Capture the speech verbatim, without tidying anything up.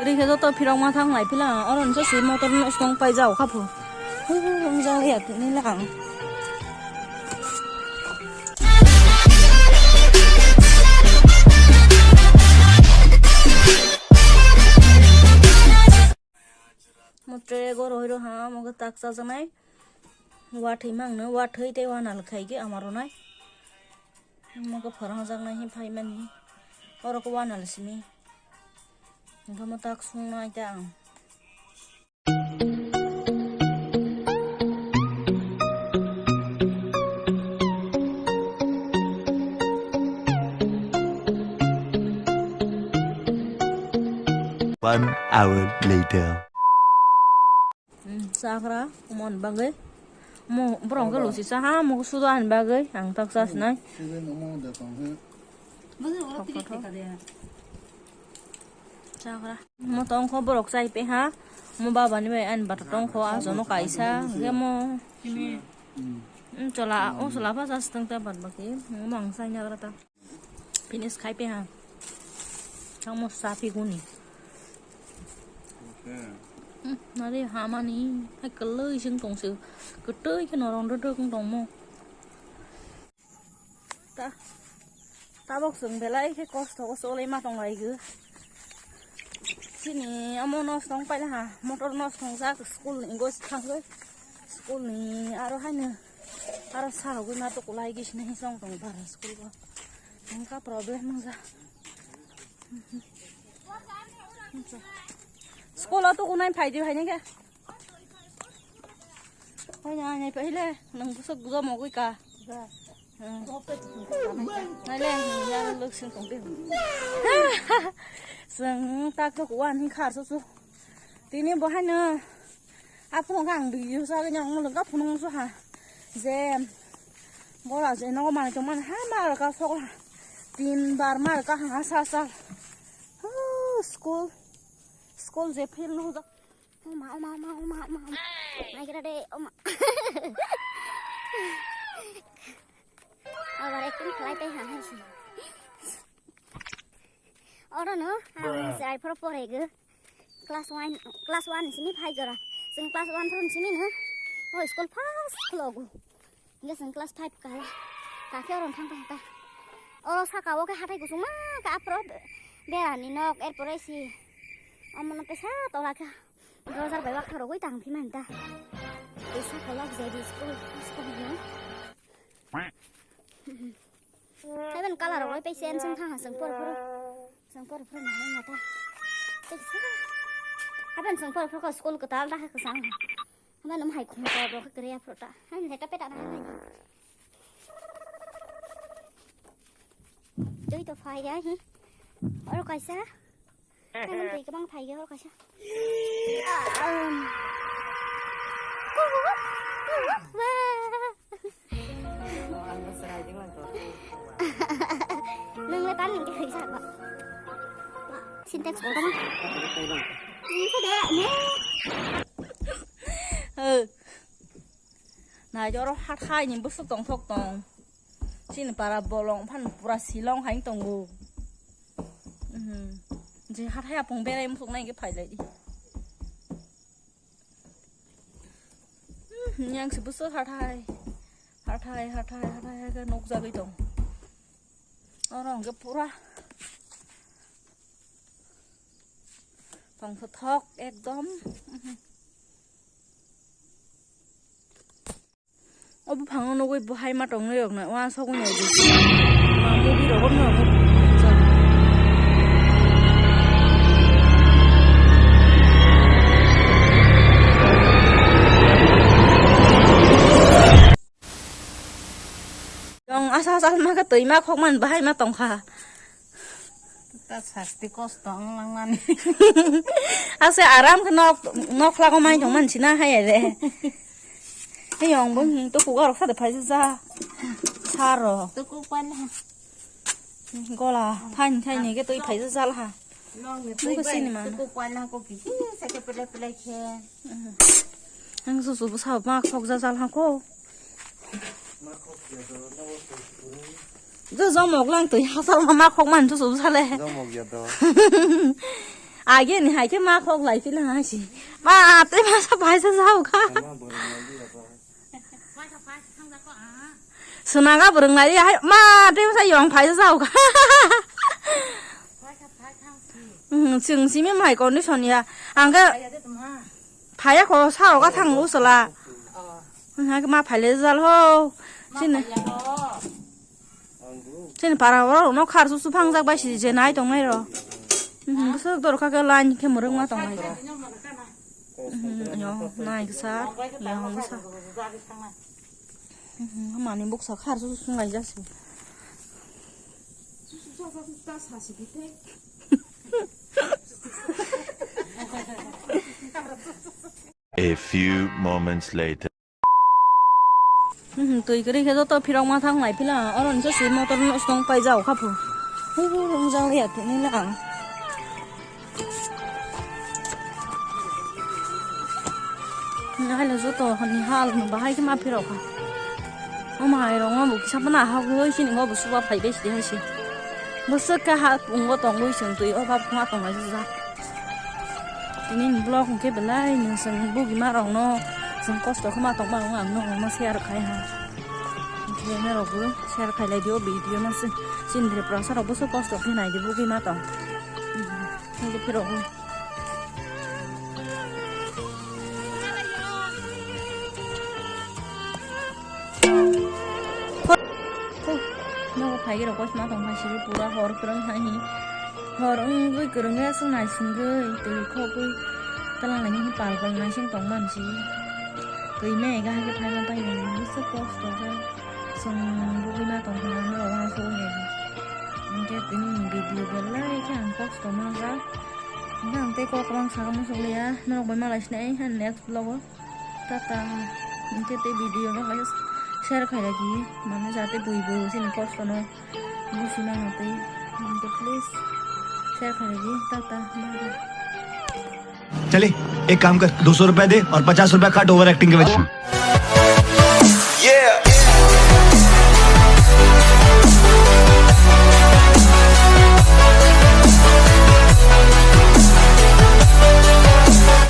Rikhe joto phirok ma thang lai phila, oro nse si motor no stong pai jao kha phu. Hu, hu, hu, wng jang ya tini lang. Mo tre go rohiro ha, mo go tak cha janai. Wathwi mangno, wathwi tei wanal khai khe ama rwnai. Omo khe phwrwngjaknai hwn phaimani. Oro khe wanal simi. Hwnkhe omo tak sungnai ta ang. One hour later. Hmm, chakra, omo ni bagwi. Mo, borok hwnkhe luchi cha ha, mo suda ani bagwi, ang tak cha sinai. Chakra. Mo tongkho borok chai pe ha, mo baba ni bai ani bata tongkho, a jono kaisa, hwnkhe mo. Hmm, chola, o chola pha cha sitang ta bad baki, mo ang chai nagra ta. Finish khai pe ha. Tamo sapi guni. Hmm, nari hamani. Hai kwlwi sing tong se. Kwtwi khe norong dodok wng tongmo. Ta, tabok chwng belai khe kosto o cholai ma tong lai gw. Chini omo nosto wng paila ha. Motor nosto wngjak school ni wngwi thangwi. School ni aro haino aro sa rogwi ma tukulai gis nai song tong bara school o. Wngkha problem wngkha. School o tukunai phaidi phaini khe. Phaini ani phaile nwng bwswk gujam mogwi ka. Hmm. Naile ya lwk sing tong de. Chwng tak tok wan hin khar su su. Tini bo haino. Aphuru khe ang video sagwi nang nukha phunuknw ha je bola je nogo manwi tongmani ha mar kha sokla tin bar mar kha ha sa sa. Huu, school school je field nukjak. Oma oma oma oma oma oma. Naigra de oma. Abar acting khlai tei ha hai se. Oro no ang chai phoro porego. Class one, class one simi phai jora. Chwng class one phoro simi no. O school first khlogo. Hingke chwng class five kala. Kakhe oro thang thang ta. Oro saka o khe hathai kusuma ka aphro berani nok, erpore si. Omono tesa tola khe. Dojar bai wak thorogoi tang phi manta. Tesa kolak jadi school, school ni. Haiban colour rok bai paisan song thang ha song por por. Song por por na hai mata. Haban song por por ko school kwtal da ha kwsang. Haban um hai khum ko rok kre ya prota. Hai leta peta na hai. Doi to phai ya hi. Oro kaisa. Hai man twi kwbang phai ge hor kaisa. Nang le tan ke khaisa ba. Sintex ko tama. Ini ko de ne. Eh. Nai joro hathai ni bwswk tongthok tong. Chini para bolong phan pura silong hai tongo. Mhm. Je hathai apung berai musuk nai ke phai lai di. Mhm, yang se bwswk hathai. Hathai, hathai, hathai, hathai nukjagwi tong. Oro hwnkhe pura tongthok ekdom. Mhm. O buphango nugwi bo hai ma tongnai rok na, uansukgwi naidi. Ma movie rogo no. Yong asa asa ma khe twi ma khok man bahai ma tong kha. Ta sakti kosto wng langmani. Ase aram khe nok, nok lago mai tong man sina hai re. He yong bung hing to kuga rok sa de phai sa sa ro. To ku pan ha. Gola phan thai ni ke twi phai sa sa la ha. Nung ko sini mana. To ku pan ha ko ki. Sa ke pele pele khe. Ang su su sa ma khok sa sa la ha ko. Jo jomok lang twi hasal ma ma khok man chu sub sale. Jomok ya do. Age ni hai khe ma khok lai phi lang hai si. Ma te ma sa pai sa jau kha. Ma bo rang lai di ya ba. Suna ga bo rang lai di hai ma te ma sa yong pai sa jau kha. Hmm, sing simi mai condition ya. Ang ga phaya ko sa ga thang u sala. Ha ma phai le jal ho. Sini. Chini para oro no khar su su phangjak bai si je nai tong nai ro. Mhm, bwswk dor kha khe line khe mwrwk ma tong nai ro. Mhm, yo, nai kisa, yo, kisa. Mhm, mani buksa khar su su ngai jak si. A few moments later. Hmm, twi kwrwi khe joto phirok ma thang lai phila, oro ni se motor no stong pai jao kha phu. Hu hu hu jang ya tini la. Nai le joto ni hal no bahai khe ma phirok kha. O mai rong ma bu kisa bana ha hui sini ngo bu suba phai be si hai si. Bwswk khe ha pungo tongwi chwng twi o bap ma tong lai jak. Tini ni vlog hwnkhe belai nwng chwng bugima rokno chwng kosto khama tongma rok ang nokno share khai ha. Hwnkhe norokbo share khai lai di o video no se. Chini Tripura sa rok bwswk kosto khe nai di bugima tong. Hwnkhe phirok. Nogo phaikhe rok kochma tong phai sidi pura hor kwrwng hai hi. Hor wngwi kwrwngwi aswk naisingwi twi khogwi twlang laini hi pal pal naising tong mansi. Twi mega hai khe phaima pai mani bwswk kosto khe chwng bugwi ma tong khna norok uansuk wngya di. Hwnkhe tini ni video belai khe ang kosto manjak. Hwnkhe ang tei kok kwbang sakha muchuk liya norok bai malai sinai ani next vlog o. Tata. Hwnkhe tei video no kaisa share khai radi. Mane jate bui bui chini kosto no busi mano tei. Hwnkhe please share khai radi. Tata. Bye bye. चले, एक काम कर, दो सौ रुपए दे और पचास रुपए काट ओवर एक्टिंग के वजह से।